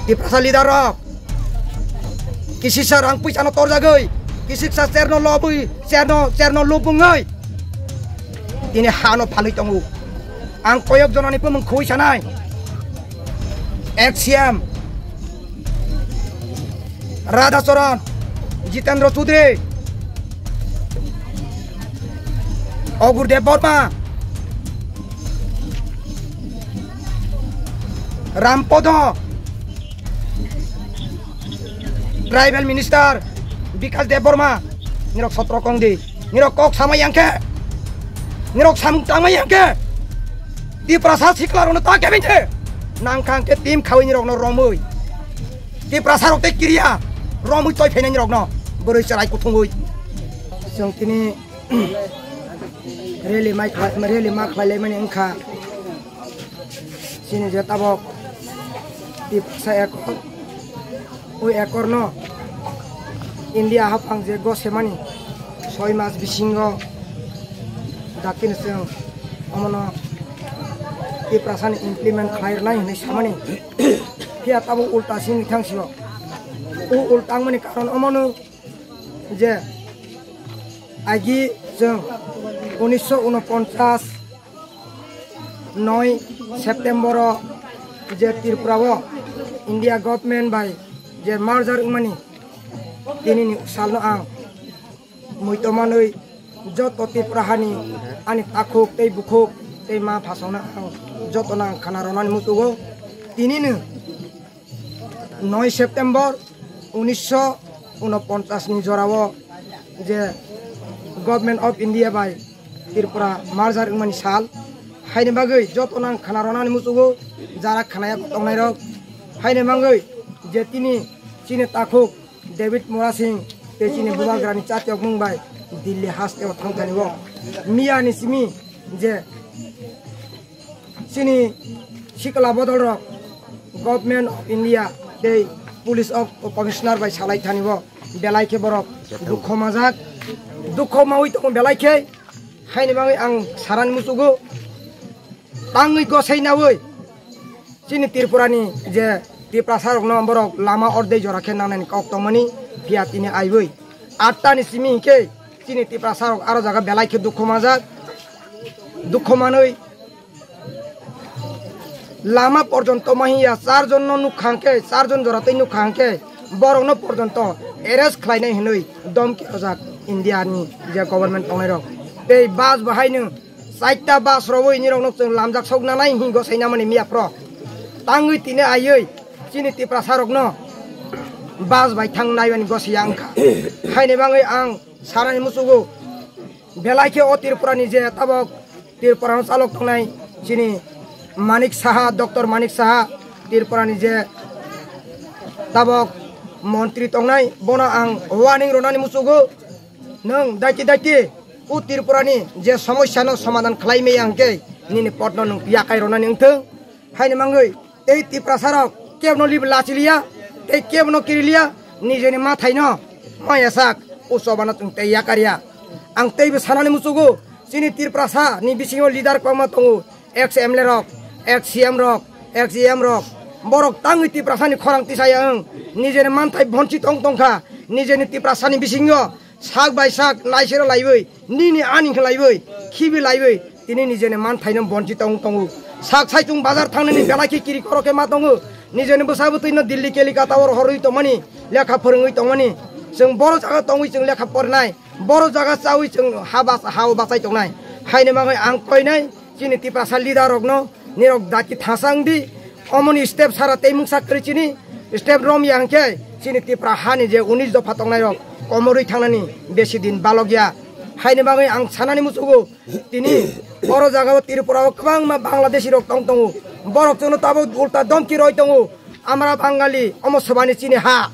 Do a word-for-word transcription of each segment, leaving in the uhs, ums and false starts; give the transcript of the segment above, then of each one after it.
Tiprasa leader rok, kisisa rang puisa no torjagwi, kisisa cherno lobwi, cherno, cherno lubungwi tini hano phalwi tongo. Ang koyok jonani bumung khoi sanai, ex C M Radhacharan, Jitendra Chaudhary, Ogur Debbarma, Rampodo, Tribal Minister Bikash Debbarma, nirok sotro kong di, nirok kok samai yang khe, nirok samung tangmai yang khe, Tiprasa sikla rokno ta kebeng khe, nang khang khe team khawi nirokno romwi, Tiprasa rok tei kiriya romwi toi phainai nirokno, bwrwi chwrai kuthungwi. Chwng tini rally mai khlai, rally ma khlai lai mani wngkha. Chini je tabok Tiprasa ekor, o ekor no India haphang je gosemani soi mas bisingo dakti no chwng omono Tiprasa ni implement khlai rwnai hinwi samani. Phiya tabok ulta simi thang sio. O ulta wngmani karon omono je agi chwng unisho unoponchas noi September o je Tripura o India government bai je merger wngmani, tini ni sal no ang muitu manwi joto Tripura hani ani takhuk tei bukhuk tei ma phasong no ang joto no ang khana rwnani muchungo. Tini no noi September unisho unoponchas ni jora o je Government of India bai Tripura merger wngmani sal. Haini bagwi joto nang khana rwnani muchungo, jara khanaya tongnai rok. Haini bagwi je tini chini takhuk David Murasing tei chini bubagrani chatiokmung bai Delhi haste o thangthani o miya ni simi je chini sikla bodol rok Government of India tei Police of Commissioner bai salai thani o belai khe borok dukho majak, dukho mawi tongo belai khe. Haini bagwi ang sarani muchungo tangwi gosai nawi chini Tripura ni je Tiprasa rokno borok lama ordei jora khe nangnani kok tongmani, phiya tini aiwi atta ni simi hinkhe chini Tiprasa rok aro jaga belai khe dukho majak, dukho manwi lama porjonto mahiya charjon no nukha hwnkhe, charjon jora tei nukha hwnkhe borokno porjonto arrest khlainai hinwi domki rojak India ni je government tongnai rok. Tei bus bo haino chaita bus rogwi nirokno chwng lamjak sok nanai hinwi gosai namani miya phro tangwi tini aiwi chini Tiprasa rokno bus bai thang naimani gosai ya wngkha. Haini bagwi ang sarani muchungo belai khe o Tripura ni je tabok Tripura no chalok tongnai chini Manik Saha, Doctor Manik Saha, Tripura ni je tabok montri tongnai, bono ang warning rwnani muchungo, nwng daiti daiti o Tripura ni je somosya no somadhan khlai maya hwnkhe nini pot no nwng yakai rwnani wngthwng. Haini bagwi tei Tiprasa rok kebno lib-, lachiliya tei kebno kiriliya, nijeni mathaino maya sak o chobano chwng tei yakarya. Ang teibo sanani muchungo, chini Tiprasa ni bisingo leader kwbangma tongo, ex M L A rok, ex C M rok, ex E M rok, borok tangwi Tiprasa ni khorang tisaya wng, nijeni manthai bonchi tong tongkha, nijeni Tiprasa ni bisingo sak bai sak naisero laiwi, nini ani khe laiwi, khibi laiwi, tini nijeni manthaino bonchi tong tongo. Sak saichung bazar thangnani belai khe kiri koro khe ma tongo. Nijeni bwsa bwtwino Delhi, Kolkata oro horwi tongmani, lekha phwrwngwi tongmani. Chwng boro jaga tongwi chwng lekha pornai, boro jaga chawi chwng ha bas-, ha-o bachai tongnai. Haini bagwi ang koinai, chini Tiprasa leader rokno, nirok daki thasa wngdi, omoni step sara tei mungsa kwrwi chini step romya hwnkhe chini Tipra hani je unis dopha tongnai rok komorwi thangnani besi din balokya. Haini bagwi ang sanani muchungo, tini oro jagao Tripura o kwbangma Bangladeshi rok tong tongo, borok chwngno tabuk ulta domki roi tongo, "Amra Bangali, omo sobani chini ha,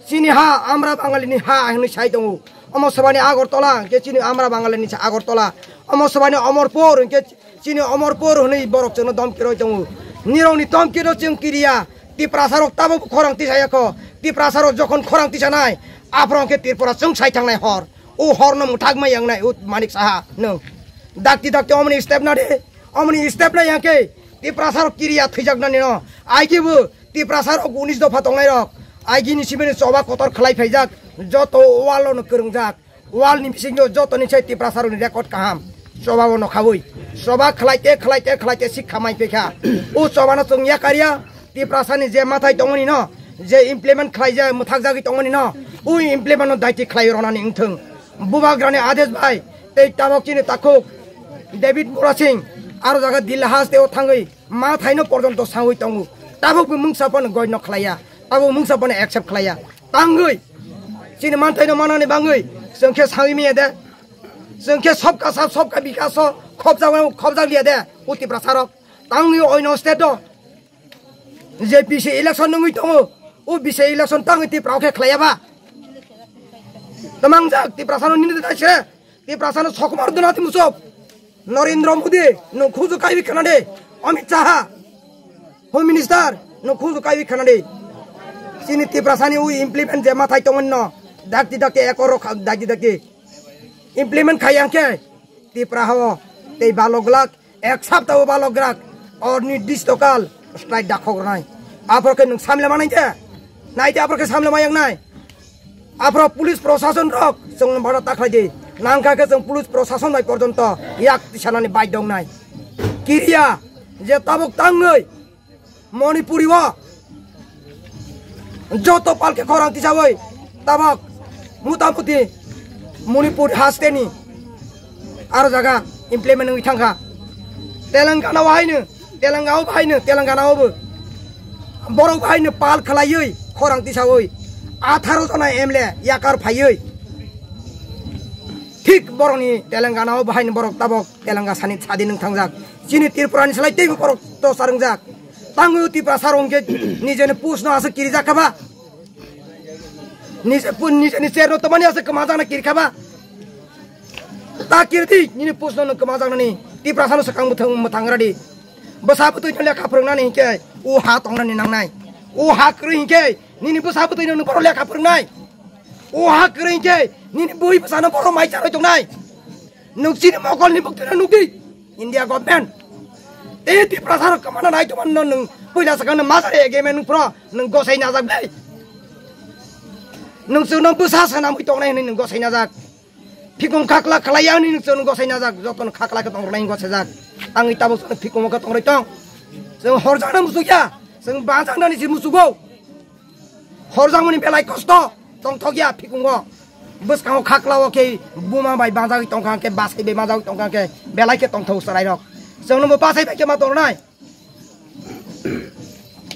chini ha, Amra Bangali ni ha," hinwi sai tongo. Omo sobani Agartala hwnkhe chini Amra Bangali ni Agartala, omo sobani Amarpur hwnkhe chini Amarpur hwnwi borok chwngno domki roi tongo. Nirokni domkino chwng kiriya. Tiprasarok tabuk khorang tisaya kho. Tiprasarok jokhon khorang tisanai, aphuru khe Tripura chwng sai thangnai hor. O horno mwthakma yangnai o Manik Saha nwng. Dakti dakti omoni step na de. Omoni step na yang khe Tiprasa rok kiriya thwijaknani no. Aigi bo Tiprasa rok unis dopha tongnai rok. Aigi ni simi ni choba kotor khlai phaijak. Joto wall no kwrwngjak. Wall ni bisingo joto ni sai Tiprasa rok ni record kaham. Choba bo no khawi. Choba khlai te, khlai te, khlai te sik khamai pekha. O choba no chwng yakariya. Tiprasa ni je mathai tongmani no. Je implement khlaijak, mwthakjagwi tongmani no. O implement no daiti khlai ronani wngthwng. Bubagrani Adesh bai tei tabok chini takhuk David Murasing aro jaga Dilla haste o thangwi ma thaino porjonto sawi tongo. Tabok bo mungsa phano goino khlaiya, tabok mungsa phano accept khlaiya. Tangwi chini manthaino manani bangwi chwng khe sawi manya de, chwng khe sobka sab sobka bikaso khobjak khobjak liya de o Tiprasa rok. Tangwi oino state o je bisi election nungwi tongo, o bisi election tangwi Tiprasa khe khlaiya ba? Tamangjak Tiprasano nini da sire, Tiprasano sokomar duna ti musok. Narendra Modi no khuju kaiwi khana de, Amit Shah, Home Minister no khuju kaiwi khana de. Chini Tiprasani o implement je mathai tongmani no, dakti dakti ekor rok dakti dakti implement khai ang khe Tipra hao tei balok glak ek sapta o balok glak or nirdisto kal strike dakhok rwnai. Aphor khe nwng samle manai de? Nai de aphor khe samle mayang nai. Aphro police prosason rok chwng bada takhlai di. Nangkha khe chwng police prosason bai porjonto yak tisanani bai dongnai. Kiriya je tabuk tangwi Manipuri o joto palke khorang tisawi tabuk mutamuti Manipur hasteni aro jaga implement wngwi thangkha. Telangana o haino, Telangana o haino, Telangana o bo borok haino pal khlaiwi khorang tisawi atharo jona M L A yakar phaiwi thik borokni Telangana o haino borok tabok Telanga sani sadi nwng thangjak. Chini Tripura ni slai tei borok to sarwngjak. Tangwi Tiprasa rok hwnkhe nijeni post no aswk kirijak kha ba? Nije pu-, nijeni chair no twmani aswk kwmajakna kiri kha ba? Ta kirdi nini post no nwng kwmajaknani Tiprasa no swkang mwthang mwthang radi. Bwsa bwtwi no lekha phwrwngnani hinkhe o ha tongnani nangnai. O ha kwrwi hinkhe nini bwsa bwtwi no nwng bohrok lekha phwrwngnai. O ha kwrwi hinkhe nini bui bwsano bohrok mai charwi tongnai. Nwng chini mokolni bwktwino nukdi, India government. Tei Tiprasa rok kwmana nai tongmani no nwng puila swkang no majari agreement nwng phro nwng gosai najak bai. Nwng chwngno bwsa swnamwi tongnai hwnwi nwng gosai najak. Phikung khakla khlai ya hwnwi nwng chwngno gosai najak, jotono khakla khe tongrwnai gosai jak. Tangwi tabuk chwngno phikungo khe tongrwi tong. Chwng horjakna muchukya, chwng bajaknani se muchugo. Horjakmani belai kosto tongthok ya phikungo. Bwskango khaklao khe buma bai bajagwi tongkha khe, basai bai bajagwi tongkha khe belai khe tongthok chwrairok. Chwngno bo basai bai khe ma tongnai.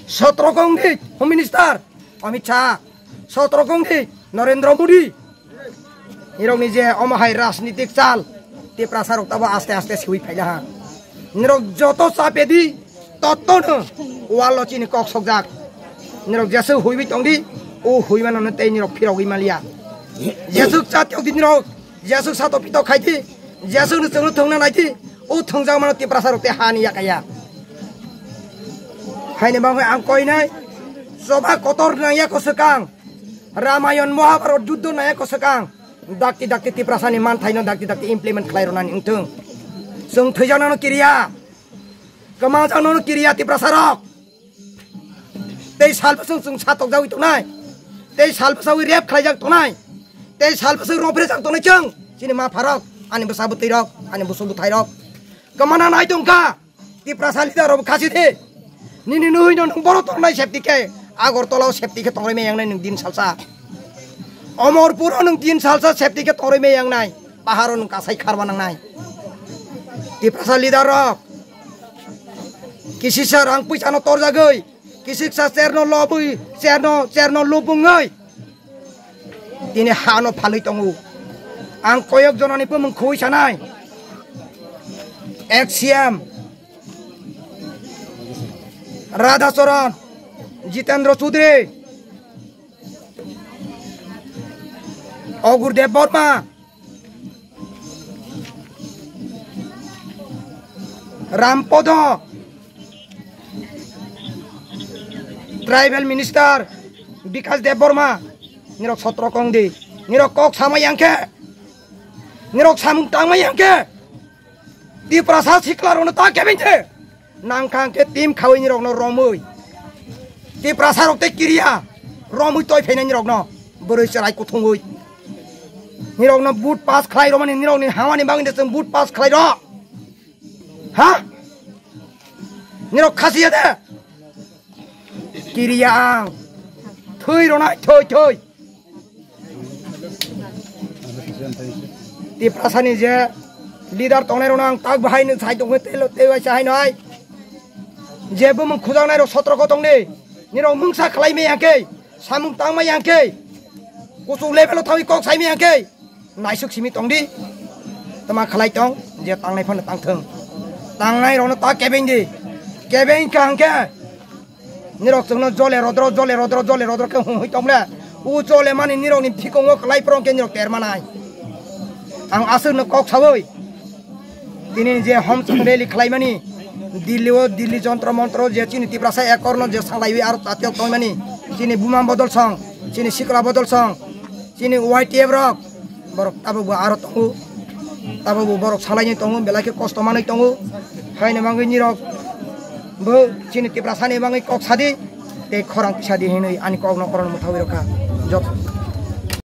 Sotro kongdi Home Minister Amit Shah, sotro kongdi Narendra Modi. Nirokni je omo hai rajnitik chal, Tiprasa rok tabo aste aste siwi phaila ha. Nirok joto chapedi, totto no wall o chini kok sokjak. Nirok jesuk huiwi tongdi, o huimano no tei nirok phirogwi maliya. Jesuk chatiyok di nirok, jesuk sato pito khaidi, jesuk no chwngno thwngna naidi, o thwngjak mano Tiprasa rok tei hani yakaya. Haini bagwi ang koinai, choba kotor nangya ko swkang, Ramayon Mahabharot juddho nangya ko swkang. Dakti dakti Tiprasani manthaino dakti dakti implement khlai rwnani wngthung. Chwng thwijaknano kiriya, kwmajaknano kiriya Tiprasarok. Tei salbwswng chwng satokjagwi tongnai, tei salbwsagwi rape khlaijak tongnai, tei salbwswng robrejak tongnai chwng chini mapharok, ani bwsa bwtwirok, ani busu bwthairok. Kwmana nai tongkha. Tiprasa leader rok khasi de. Nini nuhino nwng boro tongnai safety khe, Agartala o safety khe tongroi meyang nai nwng din salsa. Omorpur o nwng din salsa safety khe tongroi meyang nai. Pahar o nwng kasai kharma nang nai. Tiprasa leader rok kisisa rang puisa no torjagwi, kisisa cherno lobwi, cherno, cherno lubungwi. Tini hano phalwi tongo. Ang koyok jonani bumung khoi sanai. Ex C M Radhacharan, Jitendra Chaudhary, Ogur Debbarma, Rampodo, Tribal Minister Bikash Debbarma, nirok sotro kong di, nirok kok samai yang khe, nirok samung tangmai yang khe, Tiprasa sikla rokno ta kebeng khe, Nangkha hwnkhe team khawi nirokno romwi. Tiprasa rok tei kiriya romwi toi phainai nirokno. Bwrwi chwrai kuthungwi. Nirokno vote pass khlai romani nirokni hamani bagwi de chwng vote pass khlai ro. Ha? Nirok khasiya de. Kiriya ang. Thwi ronai thwi thwi. Tiprasani je leader tongnai rokno ang tak bahai no sai tongkhe tei lo tei waisa hai noi. Je bumung khujaknai rok sotro ko tongdi. Nirok mungsa khlai maya khe, samung tang maya khe, kuchuk level o thangwi kok sai maya khe, naisuk simi tongdi. Tama khlai tong, je tangnai phano tangthung. Tangnai rokno ta kebeng di. Kebeng kha hwnkhe nirok chwngno jole rodro, jole rodro, jole rodro khe hung hui tong le. U jole mani nirokni phikongo kwlai phoro hwnkhe nirok ter manai. Ang aswkno kok sawi tini je homsong rally khlaimani Delhi o, Delhi jontro montro je chini Tiprasa ekorno je salaiwi aro chatiyok tongmani, chini buma bodol song, chini sikla bodol song, chini Y T F rok, borok tabukbo aro tongo, tabukbo borok salaini tongo, belai khe kosto manwi tongo. Haini bagwi nirok bo chini Tiprasani bagwi kok sadi tei khorang sadi hinwi ani kokno orono mwthawi rwkha. Jot